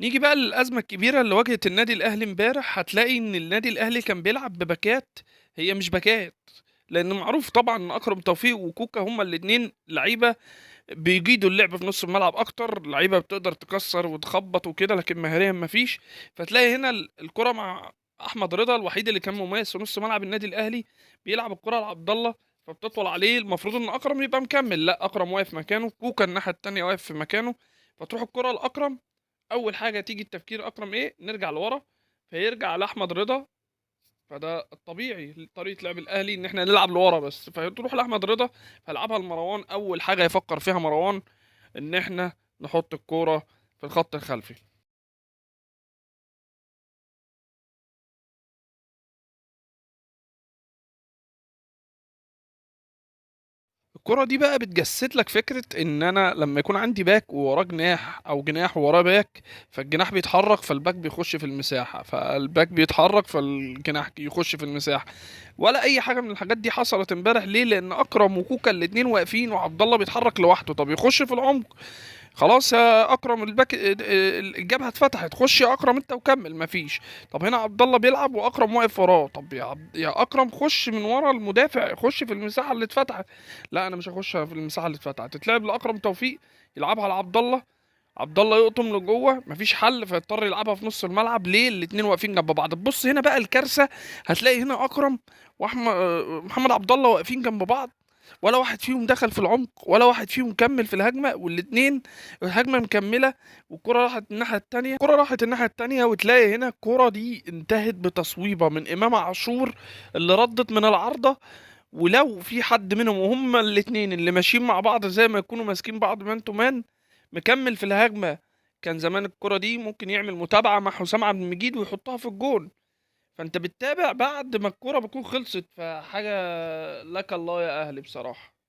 نيجي بقى للأزمة الكبيرة اللي واجهت النادي الأهلي امبارح. هتلاقي إن النادي الأهلي كان بيلعب بباكات هي مش باكات، لأن معروف طبعا إن أكرم توفيق وكوكا هما الاتنين لعيبة بيجيدوا اللعب في نص الملعب أكتر، لعيبة بتقدر تكسر وتخبط وكده، لكن مهاريا مفيش. فتلاقي هنا الكرة مع أحمد رضا الوحيد اللي كان مميز في نص ملعب النادي الأهلي، بيلعب الكرة لعبد الله فبتطول عليه. المفروض إن أكرم يبقى مكمل، لا أكرم واقف مكانه، كوكا الناحية التانية واقف في مكانه، فتروح الكرة لأكرم. اول حاجة تيجي التفكير اكرم ايه؟ نرجع لورا، فيرجع لاحمد رضا. فده الطبيعي طريقه لعب الاهلي ان احنا نلعب لورا بس، فتروح لاحمد رضا فيلعبها لمروان. اول حاجة يفكر فيها مروان ان احنا نحط الكورة في الخط الخلفي. الكرة دي بقى بتجسد لك فكرة ان انا لما يكون عندي باك ووراه جناح او جناح ووراه باك، فالجناح بيتحرك فالباك بيخش في المساحة، فالباك بيتحرك فالجناح يخش في المساحة. ولا اي حاجة من الحاجات دي حصلت امبارح. ليه؟ لان اكرم وكوكا الاتنين واقفين وعبد الله بيتحرك لوحده. طب يخش في العمق، خلاص يا اكرم الباك الجبهة اتفتحت، خش يا اكرم انت وكمل، مفيش. طب هنا عبد الله بيلعب واكرم واقف وراه، طب يا اكرم خش من ورا المدافع، خش في المساحة اللي اتفتحت. لا انا مش هخش في المساحة اللي اتفتحت. تتلعب لاكرم توفيق يلعبها لعبد الله، عبد الله يقطم لجوه، مفيش حل، فيضطر يلعبها في نص الملعب. ليه؟ الاتنين واقفين جنب بعض. تبص هنا بقى الكارثة، هتلاقي هنا اكرم واحمد محمد عبد الله واقفين جنب بعض، ولا واحد فيهم دخل في العمق ولا واحد فيهم كمل في الهجمة، والاتنين الهجمة مكملة والكره راحت الناحية التانية، الكره راحت الناحية التانية. وتلاقي هنا الكره دي انتهت بتصويبه من امام عاشور اللي ردت من العارضة، ولو في حد منهم وهم الاتنين اللي ماشيين مع بعض زي ما يكونوا ماسكين بعض man to man مكمل في الهجمة، كان زمان الكره دي ممكن يعمل متابعه مع حسام عبد المجيد ويحطها في الجون. فانت بتتابع بعد ما الكرة بتكون خلصت، فحاجة لك الله يا اهلي بصراحة.